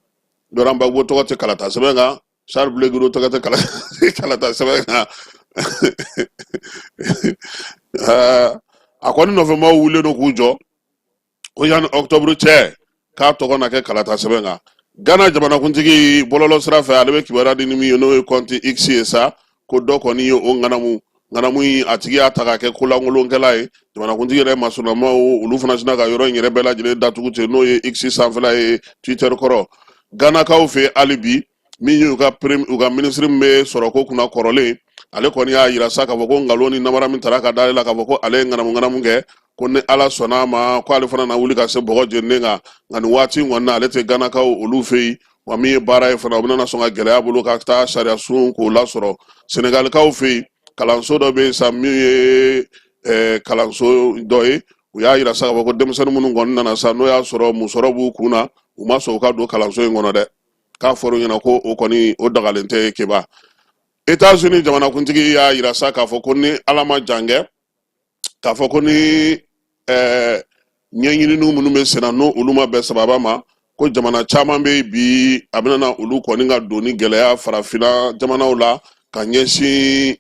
Laurent Gbagbo tɔgɔ tɛ kalata sɛbɛn kan, Charles Blé Goudé tɔgɔ tɛ kalata sɛbɛn kan. A kɔni nɔfɛmaaw wulilen don k'u jɔ ko yanni octobre cɛ, k'a tɔgɔ na kɛ kalata sɛbɛn kan. Ghana jamanakuntigi, bɔlɔlɔ sira fɛ, ale bɛ kibaruya di ni min ye, n'o ye compte X ye sa, ko dɔ kɔni ye o ŋanamu ŋanamu in, a tigi y'a ta k'a kɛ kolankolonkɛla ye. Jamanakuntigi yɛrɛ masurunnamaaw, olu fana sinna ka yɔrɔ in yɛrɛ bɛɛ lajɛlen datugu ten, n'o ye X sanfɛla ye, Twitter kɔrɔ. Ghanakaw fɛ hali bi, min ye u ka minisiri min bɛ sɔrɔko kunna kɔrɔlen, ale kɔni y'a yira sa k'a fɔ ko nkalon ni namara min tara ka d'ale la k'a fɔ ko ale ye ŋanamu ŋanamu kɛ, ko ni Ala sɔnna a ma, ko ale fana na wuli ka se bɔgɔ jeninen kan. Nka nin waati in kɔni na, ale tɛ Ghanakaw olu fɛ yen wa. Min ye baara ye fana, o bɛna sɔn ka gɛlɛya bolo ka taa sariya sun k'o lasɔrɔ. Senegalikaw fɛ yen, kalanso dɔ bɛ yen sa, min ye kalanso dɔ ye, u y'a yira sa k'a fɔ ko denmisɛnnin minnu kɔni nana sa, n'o y'a sɔrɔ musɔrɔ b'u kun na, u ma sɔn u ka don kalanso in kɔnɔ dɛ. K'a fɔra u ɲɛna ko o kɔni o dagalen tɛ, Keba. Etats-Unis jamanakuntigi y'a yira sa k'a fɔ ko ni Ala ma jan kɛ, k'a fɔ ko ni ɲɛɲininiw minnu bɛ senna, n'o olu ma bɛn sababa ma, ko jamana caman bɛ yen bi, a bɛna na olu kɔni ka doni gɛlɛya farafinna jamanaw la ka ɲɛsin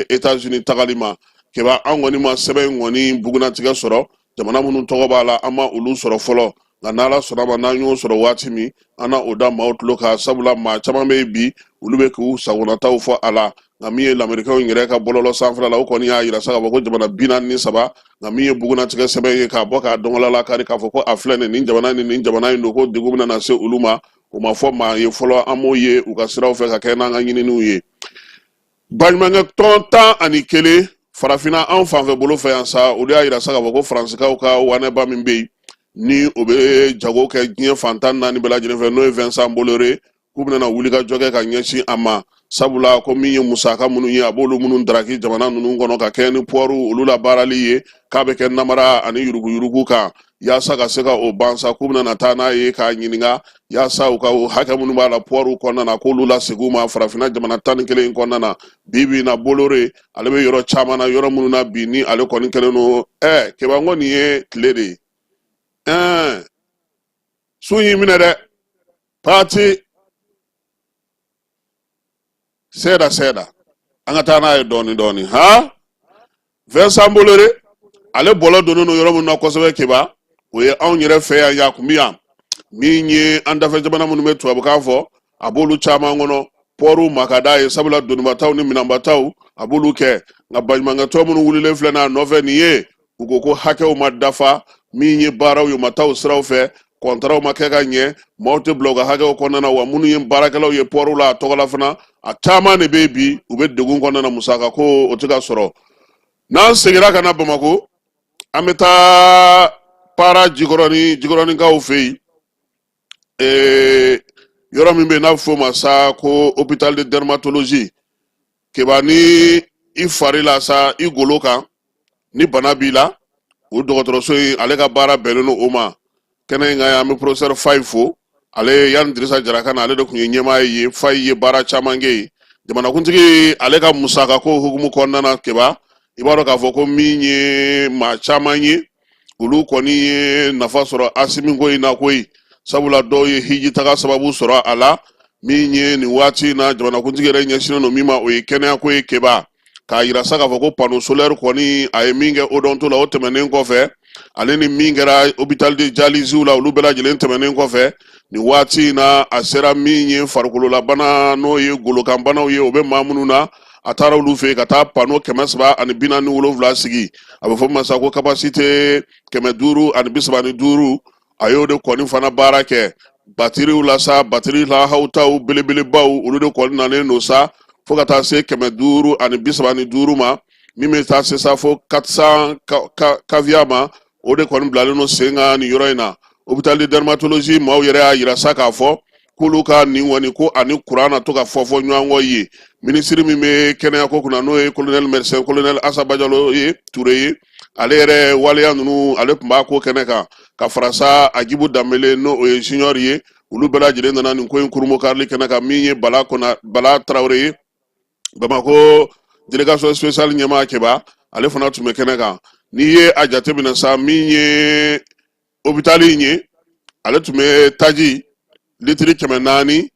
Etats-Unis tagali ma. Keba, an kɔni ma sɛbɛn in kɔni bugunnatigɛ sɔrɔ. Jamana minnu tɔgɔ b'a la, an ma olu sɔrɔ fɔlɔ, nka n'Ala sɔnna ma, n'an y'o sɔrɔ waati min, an na o da maaw tulo kan, sabula maa caman bɛ yen bi, olu bɛ k'u sagonataw fɔ a la. Nka min ye lamerikɛnw yɛrɛ ka bɔlɔlɔ sanfɛla la, o kɔni y'a yira sa k'a fɔ ko jamana 43. Nka min ye bugunnatigɛ sɛbɛn ye k'a bɔ k'a dɔngɔla lakari k'a fɔ ko a filɛ nin, nin jamana ni nin jamana in don, ko degun bɛna na se olu ma, o ma fɔ maa ye fɔlɔ. An m'o ye u ka siraw fɛ ka kɛ n'an ka ɲininiw ye. Baɲumankɛ tɔn 11 farafinna anw fanfɛ bolo fɛ yan sa, olu y'a yira sa k'a fɔ ko Faransikaw ka wanɛba min bɛ yen, ni o bɛ jago kɛ diɲɛ fan 14 bɛɛ lajɛlen fɛ, n'o ye Vincent Bolloré, k'u bɛna wulikajɔ kɛ ka ɲɛsin a ma, sabula ko min ye musaka minnu ye, a b'olu minnu daraki jamana ninnu kɔnɔ ka kɛɲɛ ni pɔriw olu la baarali ye, k'a bɛ kɛ namara ani yuruguyurugu kan. Yaasa ka se ka o ban sa, k'u bɛna taa n'a ye k'a ɲininka, yaasa u ka hakɛ minnu b'a la pɔriw kɔnɔna na, k'olu lasegin u ma farafinna jamana 11 in kɔnɔna na. Bi bi in na, Bolloré ale bɛ yɔrɔ caman na, yɔrɔ minnu na bi ni ale kɔni kɛlen don. Keba, n ko nin ye tile de ye. Sun y'i minɛ dɛ, pati sɛda sɛda, an ka taa n'a ye dɔɔni dɔɔni. Han, Vincent Bolloré ale bɔlɔ donnen don yɔrɔ min na kosɛbɛ, Keba, o ye anw yɛrɛ fɛ yan. Yan kun bɛ yan, min ye an dafɛ jamana minnu bɛ tubabukan fɔ, a b'olu caman kɔnɔ. Pɔriw ma ka d'a ye, sabula donibataw ni minɛnbataw a b'olu kɛ. Nka baɲumankɛtɔn minnu wulilen filɛ n'a nɔfɛ nin ye, u ko ko hakɛw ma dafa. Min ye baaraw ye, u ma taa o siraw fɛ, kɔntaraw ma kɛ ka ɲɛ, maaw tɛ bila u ka hakɛw kɔnɔna na. Wa minnu ye baarakɛlaw ye pɔriw la a tɔgɔ la fana, a caman de bɛ yen bi, u bɛ degun kɔnɔna na, musaka ko o tɛ ka sɔrɔ. N'an seginna ka na Bamakɔ, an bɛ taa Para Jikɔrɔni, Jikɔrɔnikaw fɛ yen, yɔrɔ min bɛ yen n'a bɛ f'o ma sa ko hôpital de dermatologie. Keba, ni i fari la sa, i golo kan ni bana b'i la, o dɔgɔtɔrɔso in ale ka baara bɛnnen don o ma. Kɛnɛ in kan yan, an bɛ professeur Fayi fo. Ale, yanni Dirisa Jara ka na, ale de tun ye ɲɛmaa ye. Fayi ye baara caman kɛ yen jamanakuntigi ale ka musakako hukumu kɔnɔna na. Keba, i b'a dɔn k'a fɔ ko min ye maa caman ye, olu kɔni ye nafa sɔrɔ Asimi ko in na koyi, sabula dɔw ye hiji taga sababu sɔrɔ a la. Min ye nin waati in na jamanakuntigi yɛrɛ ɲɛsinnen don min ma, o ye kɛnɛyako ye. Keba, k'a yira sa k'a fɔ ko panneau solaire kɔni, a ye min kɛ odonto la, o tɛmɛnen kɔfɛ, ale ni min kɛra hôpital de dialyse la, olu bɛɛ lajɛlen tɛmɛnen kɔfɛ, nin waati in na a sera min ye farikololabana, n'o ye golokanbanaw ye, o bɛ maa minnu na, a taara olu fɛ yen ka taa panneau 347 sigi. A bɛ fɔ min ma sa ko capacité 535. A y'o de kɔni fana baara kɛ batiriw la sa, batiri lahawutaw belebelebaw, olu de kɔni nalen don sa fo ka taa se 535 ma, min bɛ taa se sa fo 400 kVA ma. O de kɔni bilalen don sen kan nin yɔrɔ in na. Hôpital de dermatologie maaw yɛrɛ y'a yira sa k'a fɔ k'olu ka nin kɔni ko ani kuran na to ka fɔ fɔ ɲɔgɔn kɔ ye. Minisiri min bɛ kɛnɛyako kunna, n'o ye colonel médecin colonel Asa Bajalo ye Ture ye, ale yɛrɛ waleya ninnu, ale tun b'a ko kɛnɛ kan ka fara sa Agibu Danbele, n'o o ye junior ye. Olu bɛɛ lajɛlen nana nin ko in kurunbonkarili kɛnɛ kan. Min ye Bala Kona, Bala Tarawele ye, Bamakɔ délégation spéciale ɲɛmaa, Keba, ale fana tun bɛ kɛnɛ kan. N'i ye a jateminɛ sa, min ye hôpital in ye, ale tun bɛ taji litiri 400,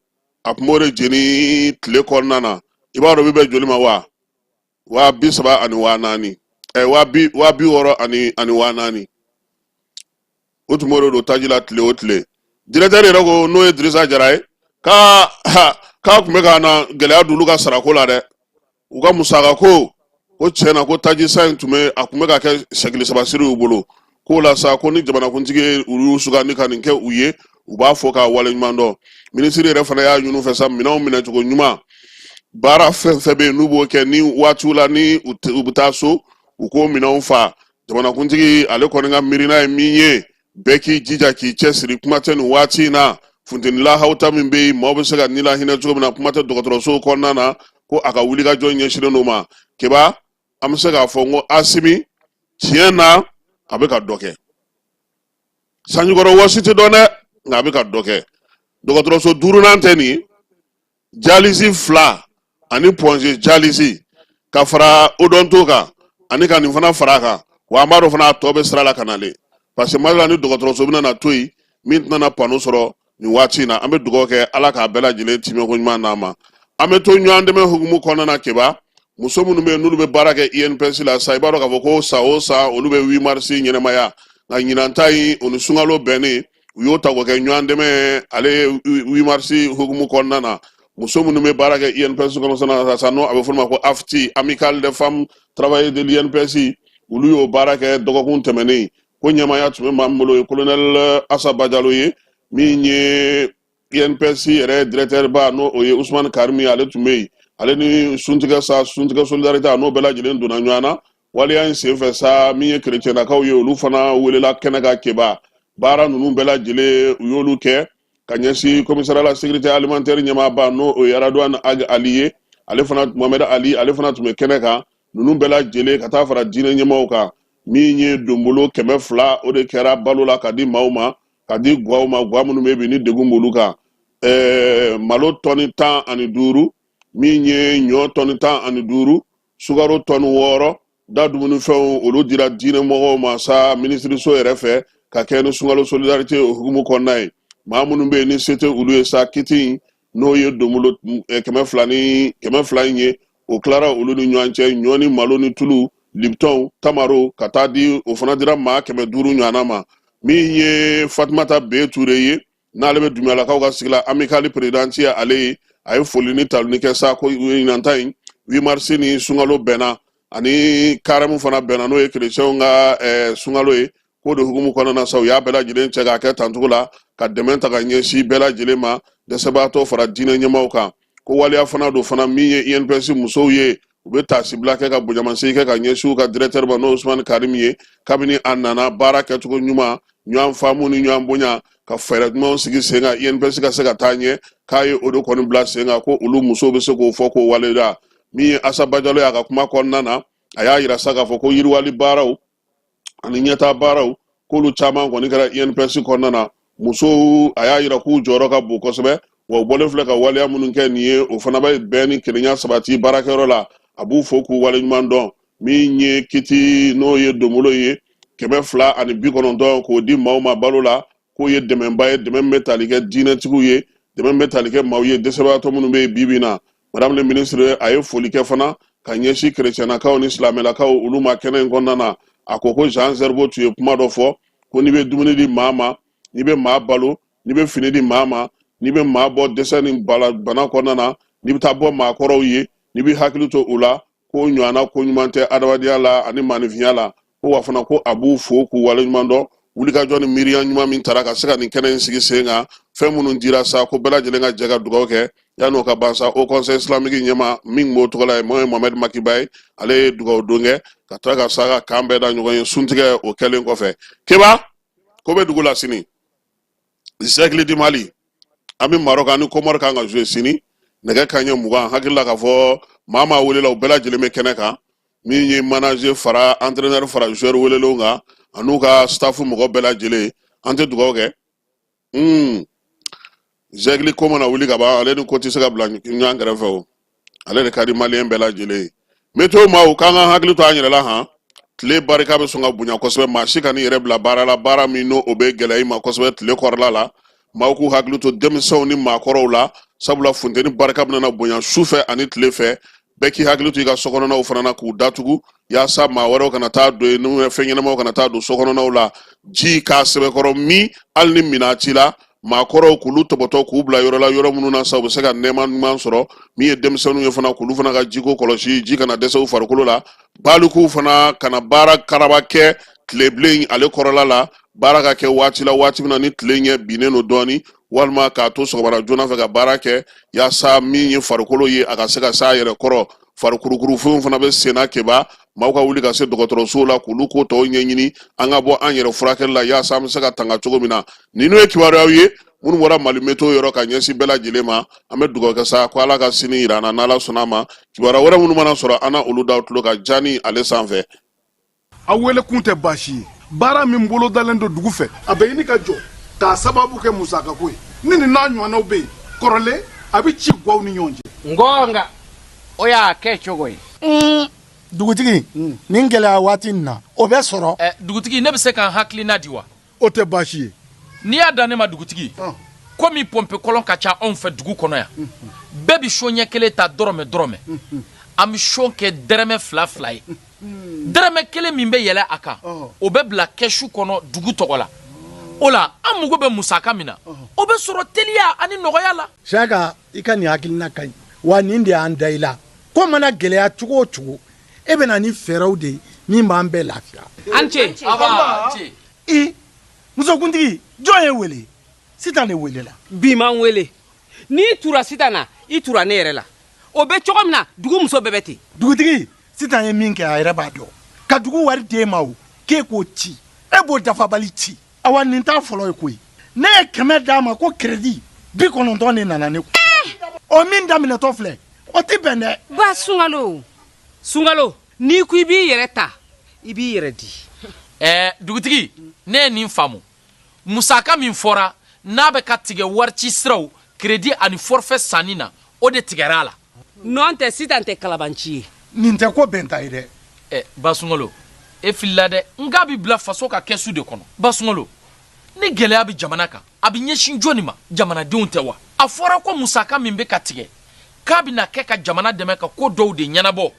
a tun b'o de jeni tile kɔnɔna na. I b'a dɔn o bɛ bɛn joli ma wa? 30 000 ani 4000, 60 000 ani 4000. O tun b'o de don taji la tile o tile. Directeur yɛrɛ ko, n'o ye Dirisa Jara ye, k'a k'a tun bɛ ka na gɛlɛya don olu ka sarako la dɛ, u ka musaka ko. Ko tiɲɛ na, ko taji san in tun bɛ, a tun bɛ ka kɛ sɛkili saba siri u bolo. K'o la sa, ko ni jamanakuntigi ye olu sugandi ka nin kɛ u ye, u b'a fɔ k'a waleɲuman dɔn. Minisiri yɛrɛ fana y'a ɲini u fɛ sa, minɛnw minɛcogo ɲuman, baara fɛn fɛn bɛ yen n'u b'o kɛ ni waatiw la, ni u bɛ taa so, u k'o minɛnw fa. Jamanakuntigi ale kɔni ka miirina ye min ye, bɛɛ k'i jija k'i cɛsiri, kuma tɛ nin waati in na funteni lahawuta min bɛ yen, maaw bɛ se ka ni lahinɛ cogo min na, kuma tɛ dɔgɔtɔrɔsow kɔnɔna na, ko a ka wulikajɔ ɲɛsinnen don ma. Keba, an bɛ se k'a fɔ n ko Asimi tiɲɛ na, a bɛ ka dɔ kɛ. Sanjikɔrɔ wɔsi tɛ dɔn dɛ, nka a bɛ ka dɔ kɛ. Dɔgɔtɔrɔso duurunan tɛ nin ye, dialyse fila ani Point G dialyse ka fara odonto kan ani ka nin fana fara a kan. Wa an b'a dɔn fana, a tɔ bɛ sira la ka nalen, parce que Mali la ni dɔgɔtɔrɔso bɛna na to yen min tɛna na panneau sɔrɔ nin waati in na. An bɛ dugawu kɛ Ala k'a bɛɛ lajɛlen timɛko ɲuman d'an ma. An bɛ to ɲɔgɔn dɛmɛ hukumu kɔnɔna na. Keba, muso minnu bɛ yen n'olu bɛ baara kɛ INPS la sa, i b'a dɔn k'a fɔ ko san o san olu bɛ 8 mars ɲɛnamaya, nka ɲinan ta in, o ni sunkalo bɛnnen, u y'o ta k'o kɛ ɲɔgɔn dɛmɛ ale 8 mars hukumu kɔnɔna na. Muso minnu bɛ baara kɛ INPS kɔnɔ sa, n'o a bɛ f'o ma ko AFTI, Amicale des femmes travailleuses de l'INPS, olu y'o baara kɛ dɔgɔkun tɛmɛnen. Ko ɲɛmaaya tun bɛ maa min bolo, o ye colonel Asa Bajalo ye. Min ye INPS yɛrɛ directeur ba, n'o o ye Usumani Karimi, ale tun bɛ yen, ale ni suntigɛ sa, suntigɛ solidarité, a n'o bɛɛ lajɛlen donna ɲɔgɔn na waleya in senfɛ sa. Min ye kerecɛnnakaw ye, olu fana welela kɛnɛ kan. Keba, baara ninnu bɛɛ lajɛlen, u y'olu kɛ ka ɲɛsin commissariat la sécurité alimentaire ɲɛmaaba, n'o o ye Araduan Ali ye, ale fana, Mohamed Ali, ale fana tun bɛ kɛnɛ kan. Ninnu bɛɛ lajɛlen ka taa fara diinɛ ɲɛmaaw kan. Min ye donbolo 200, o de kɛra balo la ka di maaw ma, ka di gwaw ma, gwa minnu bɛ bi ni degun b'olu kan. Malo tɔni 15, min ye ɲɔ tɔni 15, sukaro tɔni 6, da dumunifɛnw, olu dira diinɛ mɔgɔw ma sa minisiriso yɛrɛ fɛ ka kɛ ni sunkalo solidarité o hukumu kɔnɔna ye. Maa minnu bɛ yen ni se tɛ olu ye sa, kiti in, n'o ye donbolo 200 ni 200 in ye, o tilara olu ni ɲɔgɔn cɛ. Ɲɔ ni malo ni tulu, lipton, tamaro, ka taa di, o fana dira maa 500 ɲɔgɔnna ma. Min ye Fatumata B Ture ye, n'ale bɛ Dumuyalakaw ka sigi la, amicale présidente ye ale ye, a ye foli ni taluni kɛ sa ko ɲinan ta in, 8 mars ni sunkalo bɛnna ani carême fana bɛnna, n'o ye kerecɛnw ka sunkalo ye. K'o de hukumu kɔnɔna na sa, u y'a bɛɛ lajɛlen cɛ k'a kɛ tancogo la ka dɛmɛ ta ka ɲɛsin bɛɛ lajɛlen ma, dɛsɛbaatɔ fara diinɛ ɲɛmaaw kan. Ko waleya fana don fana. Min ye INPS musow ye, u bɛ taasibila kɛ ka bonyamasegin kɛ ka ɲɛsin u ka directeur ma, n'o Usumani Karimi ye. Kabini a nana, baara kɛcogo ɲuman, ɲɔgɔn faamu ni ɲɔgɔn bonya, ka fɛɛrɛ ɲumanw sigi sen kan INPS ka se ka taa ɲɛ, k'a ye o de kɔni bila sen kan, ko olu musow bɛ se k'o fɔ k'o waleya. Min ye Asa Bajalo ye, a ka kuma kɔnɔna na, a y'a yira sa k'a fɔ ko yiriwali baaraw ani ɲɛtaa baaraw, k'olu caman kɔni kɛra INPS kɔnɔna na. Musow, a y'a yira k'u jɔyɔrɔ ka bon kosɛbɛ, wa u bɔlen filɛ ka waleya minnu kɛ nin ye, o fana bɛ bɛn ni kelenya sabati baarakɛyɔrɔ la. A b'u fo k'u waleɲuman dɔn. Min ye kiti, n'o ye donbolo ye 290, k'o di maaw ma balo la, k'o ye dɛmɛba ye, dɛmɛ min bɛ tali kɛ diinɛtigiw ye, dɛmɛ min bɛ tali kɛ maaw ye, dɛsɛbagatɔ minnu bɛ yen bi bi in na. Madame le ministre, a ye foli kɛ fana ka ɲɛsin kerecɛnnakaw ni silamɛlakaw olu ma kɛnɛ in kɔnɔna na. A ko ko Jean Zerbo tun ye kuma dɔ fɔ ko n'i bɛ dumuni di maa ma, n'i bɛ maa balo, n'i bɛ fini di maa ma, n'i bɛ maa bɔ dɛsɛ ni bana kɔnɔna na, n'i bɛ taa bɔ maakɔrɔw ye, n'i bɛ hakili to u la, k'o ɲɔgɔnna ko ɲuman tɛ adamadenya la ani maaninfinya la. Ko wa fana, ko a b'u fo k'u waleɲuman dɔn wulikajɔ ni miiriya ɲuman min tara ka se ka nin kɛnɛ in sigi sen kan. Fɛn minnu dira sa, ko bɛɛ lajɛlen ka jɛ ka dugawu kɛ. Yan'o ka ban sa, Haut Conseil islamique ɲɛmaa min b'o tɔgɔ la ye, m'o ye Mohamed Makiba ye, ale ye dugawu don kɛ ka tila ka sa ka kan bɛɛ da ɲɔgɔn ye suntigɛ o kɛlen kɔfɛ. Keba, ko bɛ dugu la sini, Aigle du Mali, an bɛ Maroc ani Comore kan ka jouer sini nɛgɛ kanɲɛ 20. Hakili la k'a fɔ maa maa welela, u bɛɛ lajɛlen bɛ kɛnɛ kan. Min ye manager fara entraîneur fara joueur welelenw kan an'u ka staff mɔgɔ bɛɛ lajɛlen, an tɛ dugawu kɛ. Aigle ko mana wuli ka ban, ale ni ko tɛ se ka bila ɲɔgɔn kɛrɛfɛ o, ale de ka di maliyɛn bɛɛ lajɛlen ye. Météo maaw k'an ka hakili to an yɛrɛ la han. Tile barika bɛ sɔn ka bonya kosɛbɛ. Maa si kan'i yɛrɛ bila baara la, baara min n'o o bɛ gɛlɛya i ma kosɛbɛ tile kɔrɔla la. Maaw k'u hakili to denmisɛnw ni maakɔrɔw la, sabula funteni barika bɛna bonya su fɛ ani tile fɛ. Bɛɛ k'i hakili to i ka sokɔnɔnaw fana na k'u datugu, yaasa maa wɛrɛw kana taa don yen, n'u fɛn ɲɛnamaw kana taa don sokɔnɔnaw la. Ji k'a sɛbɛkɔrɔ min, hali ni minnɔgɔ t'i la. Maakɔrɔw, k'olu tɔbɔtɔ k'u bila yɔrɔ la, yɔrɔ minnu na sa u bɛ se ka nɛɛma ɲuman sɔrɔ. Min ye denmisɛnninw ye fana, k'olu fana ka jiko kɔlɔsi, ji kana dɛsɛ u farikolo la. Balikuw fana kana baara karaba kɛ tilebilen ale kɔrɔla la. Baara ka kɛ waati la, waati min na ni tile ɲɛ binnen don dɔɔni, walima k'a to sɔgɔmada joona fɛ ka baara kɛ, yaasa min ye farikolo ye, a ka se ka s'a yɛrɛ kɔrɔ. Farikurukurufɛnw fana bɛ senna. Keba, maaw ka wuli ka se dɔgɔtɔrɔsow la k'olu ko tɔw ɲɛɲini. An ka bɔ an yɛrɛ furakɛli la, yaasa an bɛ se ka tanga cogo min na. Ninnu ye kibaruyaw ye minnu bɔra Mali Météo yɔrɔ ka ɲɛsin bɛɛ lajɛlen ma. An bɛ dugawu kɛ sa ko Ala ka sini yira an na. N'Ala sɔnna a ma, kibaruya wɛrɛ minnu mana sɔrɔ, an na olu da tulo kan jani ale sanfɛ. Aw wele kun tɛ baasi ye. Baara min bolodalen don dugu fɛ, a bɛ ɲini ka jɔ k'a sababu kɛ musakako ye. Ni nin n'a ɲɔgɔnnaw bɛ yen kɔrɔlen, a bɛ ci gwaw ni ɲɔgɔn cɛ. Ngonga. O y'a kɛ cogo ye. Dugutigi, nin gɛlɛya waati in na, o bɛ sɔrɔ. Ɛ, dugutigi, ne bɛ se ka n hakilina di wa? O tɛ baasi ye. N'i y'a dan ne ma, dugutigi, komi pɔnpe kɔlɔn ka ca anw fɛ dugu kɔnɔ yan, bɛɛ bɛ son ɲɛ kelen ta dɔrɔmɛ dɔrɔmɛ. An bɛ son kɛ dɛrɛmɛ fila fila ye. Dɛrɛmɛ kelen min bɛ yɛlɛ a kan, o bɛ bila kɛsu kɔnɔ dugu tɔgɔ la. O la, an mago bɛ musaka min na, o bɛ sɔrɔ teliya ani nɔgɔya la. Siyaka, i ka nin hakilina ka ɲi wa. Nin de y'an da i la. Ko mana gɛlɛya cogo o cogo, e bɛ na ni fɛɛrɛw de ye min b'an bɛɛ lafiya. An ce. I musokuntigi, jɔn ye wele? Sitan de welela. Bi man wele. N'i tura Sitan na, i tura ne yɛrɛ la. O bɛ cogo min na, dugu muso bɛɛ bɛ ten. Dugutigi, Sitan ye min kɛ, a yɛrɛ b'a dɔn. Ka dugu wari d'e ma, o k'e k'o ci, e b'o dafabali ci. Awa, nin t'a fɔlɔ ye koyi. Ne ye 100 d'a ma ko crédit, 90 de nana ne kun. O min daminɛtɔ filɛ, o tɛ bɛn dɛ. Ba Sunkalo, Sunkalo, n'i ko i b'i yɛrɛ ta, i b'i yɛrɛ di. Ɛɛ dugutigi, ne ye nin faamu. Musaka min fɔra n'a bɛ ka tigɛ warici siraw, crédit ani forfait sanni na, o de tigɛra a la. Nɔn tɛ, Sitan tɛ kalabanci ye. Nin tɛ ko bɛnta ye dɛ. Ɛ Basunkalo, e filila dɛ. N k'a bɛ bila faso ka kɛsu de kɔnɔ. Basunkalo, ni gɛlɛya bɛ jamana kan, a bɛ ɲɛsin jɔnni ma? Jamanadenw tɛ wa? A fɔra ko musaka min bɛ ka tigɛ, k'a bɛna kɛ ka jamana dɛmɛ ka ko dɔw de ɲɛnabɔ.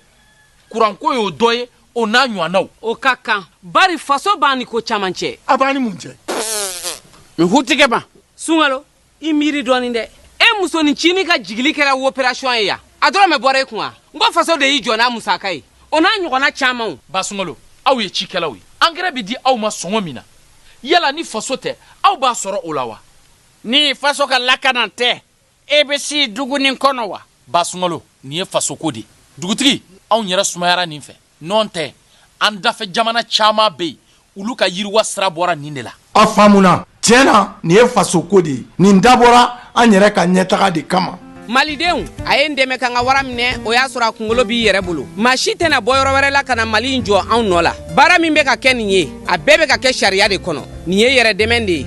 Kuranko y'o dɔ ye, o n'a ɲɔgɔnnaw. O ka kan, bari faso b'an ni ko caman cɛ. A b'an ni mun cɛ? N hutigɛ ma. Sunkalo, i miiri dɔɔnin dɛ. E musonin cinin ka jigili kɛra opération ye yan, a dɔrɔmɛ bɔra e kun wa? N ko faso de y'i jɔ n'a musaka ye, o n'a ɲɔgɔnna camanw. Basunkalo, aw ye cikɛlaw ye. Angɛrɛ bɛ di aw ma sɔngɔ min na, yala ni faso tɛ, aw b'a sɔrɔ o la wa? Ni faso ka lakana tɛ, e bɛ si dugu nin kɔnɔ wa? Basunkalo, nin ye fasoko de ye. Dugutigi, anw yɛrɛ sumayara nin fɛ. Nɔn tɛ, an dafɛ jamana caman bɛ yen, olu ka yiriwa sira bɔra nin de la. A faamuna. Tiɲɛ na, nin ye fasoko de ye. Nin dabɔra an yɛrɛ ka ɲɛtaga de kama. Malidenw, a ye n dɛmɛ ka n ka wara minɛ. O y'a sɔrɔ a kunkolo b'i yɛrɛ bolo. Maa si tɛna bɔ yɔrɔ wɛrɛ la ka na Mali in jɔ anw nɔ la. Baara min bɛ ka kɛ nin ye, a bɛɛ bɛ ka kɛ sariya de kɔnɔ. Nin ye yɛrɛ dɛmɛ de ye.